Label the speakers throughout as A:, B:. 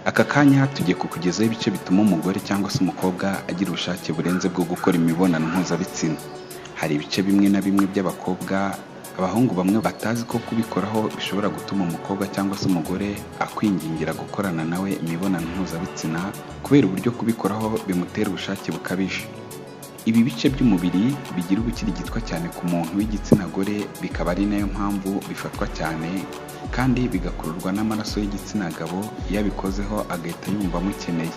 A: Aka kanya tugiye kukugezaho ibice bituma umugore cyangwa se umukobwa agira ubushake burenze bwo gukora imibonano mpuzabitsina. Hari ibice bimwe na bimwe by'abakobwa, abahungu bamwe batazi ko kubikoraho bishobora gutuma umukobwa cyangwa se umugore akwingingira gukorana nawe imibonano mpuzabitsina kubera uburyo kubikoraho bimutera ubushake bukabije. Ibi bice by'umubiri bigira ubukirigitwa cyane ku muntu w'igitsina gore, bikaba ari nayo mpamvu bifatwa cyane kandi bigakururwa n'amaraso y'igitsina gabo, iyo abikozeho agahita yumva amukeneye.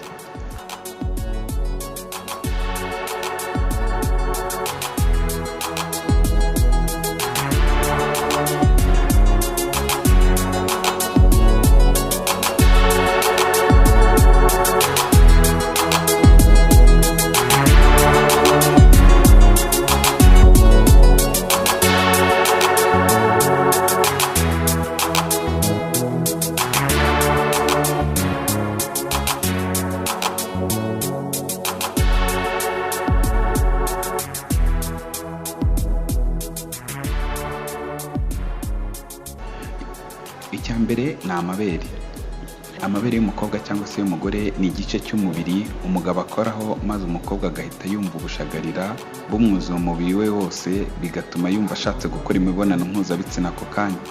A: Icya mbere ni amabere. Amabere y'umukobwa cyangwa se y'umugore ni igice cy'umubiri umugabo akoraho, maze umukobwa agahita yumva ubushagarira bumwuzuye umubiri we wose, bigatuma yumva ashatse gukora imibonano mpuzabitsina ako kanya.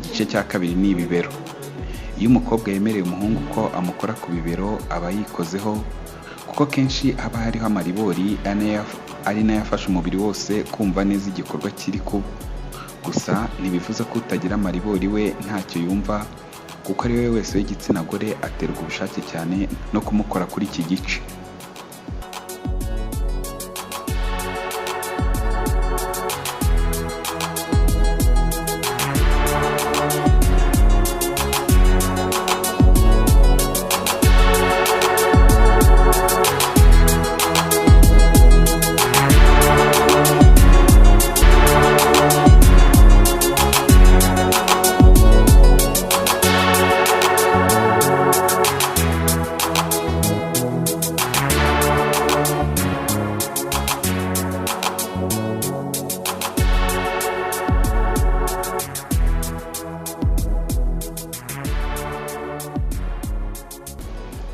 A: Igice cya kabiri ni ibibero. Iyo umukobwa yemereye umuhungu ko amukora ku bibero, aba yikozeho, kuko kenshi haba hariho amaribori ari nayo afasha umubiri wose kumva neza igikorwa kiri kuba. Gusa ntibivuze ko utagira amaribori we ntacyo yumva, kuko ari we wese w'igitsina gore aterwa ubushake cyane no kumukora kuri iki gice.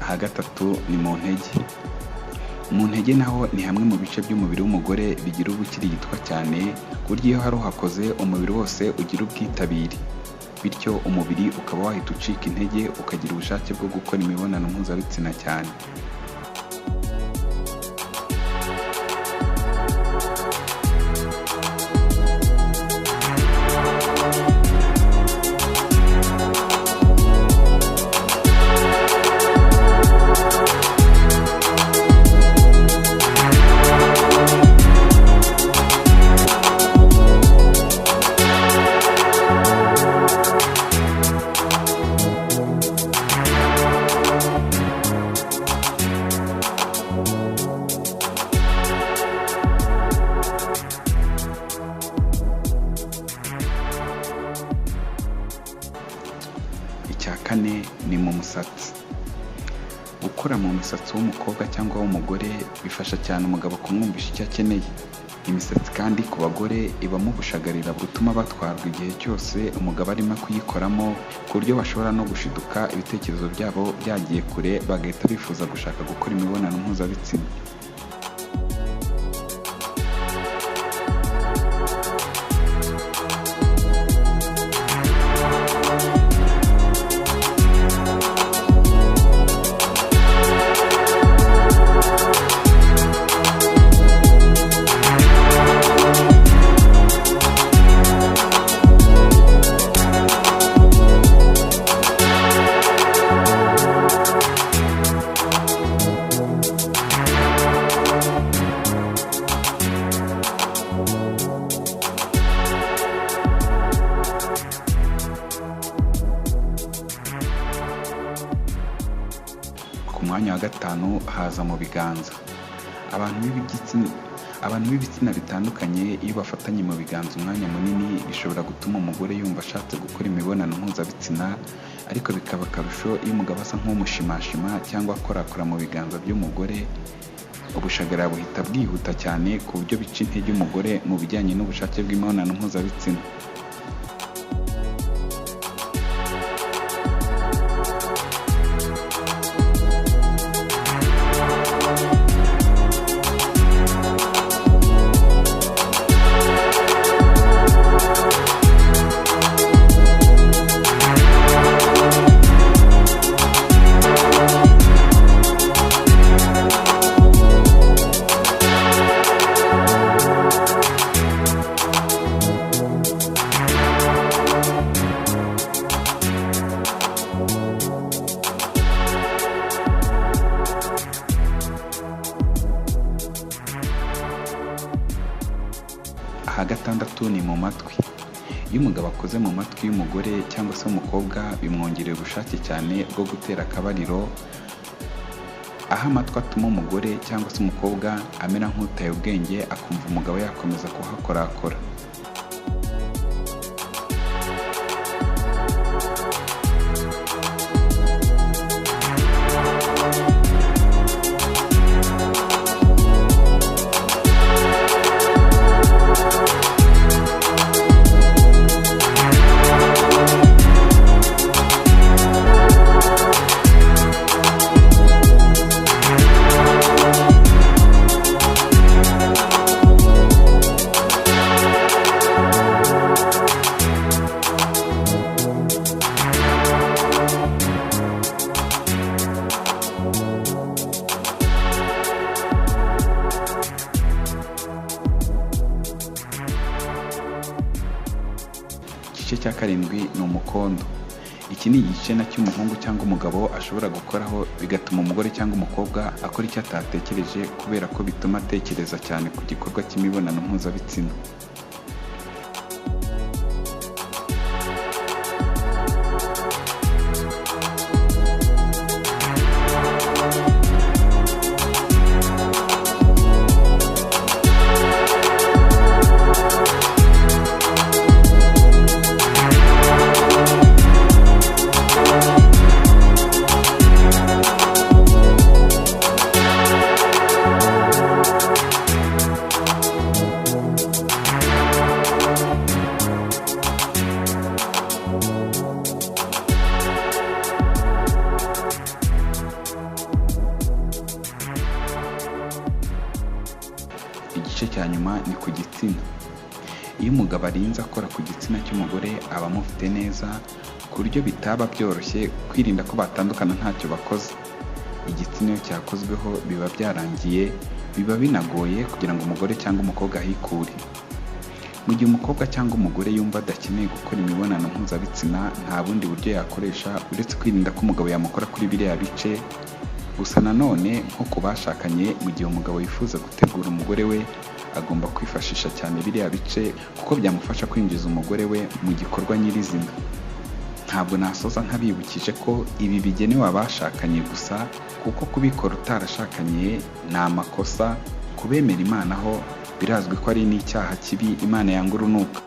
A: Aha gatatu ni mu ntege. Mu ntege naho ni hamwe mu bice by'umubiri w'umugore bigira ubukirigitwa cyane, ku buryo iyo hari uhakoze umubiri wose ugira ubwitabire, bityo umubiri ukaba wahita ucika intege, ukagira ubushake bwo gukora imibonano mpuzabitsina cyane. Icya kane ni mu musatsi. Gukora mu musatsi w'umukobwa cyangwa w'umugore bifasha cyane umugabo kumwumvisha icyo akeneye. Imisatsi kandi ku bagore ibamo ubushagarira butuma batwarwa igihe cyose umugabo arimo kuyikoramo, ku buryo bashobora no gushiduka ibitekerezo byabo byagiye kure, bagahita bifuza gushaka gukora imibonano mpuzabitsina. wa gatanu haza mu biganza. Abantu b'ibitsina bitandukanye iyo bafatanye mu biganza umwanya munini bishobora gutuma umugore yumva ashatse gukora imibonano mpuzabitsina, ariko bikaba akarusho iyo umugabo asa nk'umushimashima cyangwa akorakora mu biganza by'umugore. Ubushagara buhita bwihuta cyane ku buryo bica intege umugore mu bijyanye n'ubushake bw'imibonano mpuzabitsina. Aha gatandatu ni mu matwi. Iyo umugabo akoze mu matwi y'umugore cyangwa se umukobwa bimwongerera ubushake cyane bwo gutera akabariro, aho amatwi atuma umugore cyangwa se umukobwa amera nk'utaye ubwenge akumva umugabo yakomeza kuhakorakora. Igice cya karindwi ni umukondo. Iki ni igice nacyo umuhungu cyangwa umugabo ashobora gukoraho bigatuma umugore cyangwa umukobwa akora icyo atatekereje kubera ko bituma atekereza cyane ku gikorwa cy'imibonano mpuzabitsina. Igice cya nyuma ni ku gitsina. Iyo umugabo arinze akora ku gitsina cy'umugore aba amufite neza ku buryo bitaba byoroshye kwirinda ko batandukana ntacyo bakoze. Igitsina iyo cyakozweho biba byarangiye, biba binagoye kugira ngo umugore cyangwa umukobwa ahikure. Mu gihe umukobwa cyangwa umugore yumva adakeneye gukora imibonano mpuzabitsina nta bundi buryo yakoresha uretse kwirinda ko umugabo yamukora kuri biriya bice. Gusa nanone nko ku bashakanye, mu gihe umugabo yifuza gutegura umugore we agomba kwifashisha cyane biriya bice kuko byamufasha kwinjiza umugore we mu gikorwa nyirizina. Ntabwo nasoza ntabibukije ko ibi bigenewe abashakanye gusa, kuko kubikora utarashakanye ni amakosa. Kubemera Imana ho birazwi ko ari n'icyaha kibi Imana yanga urunuka.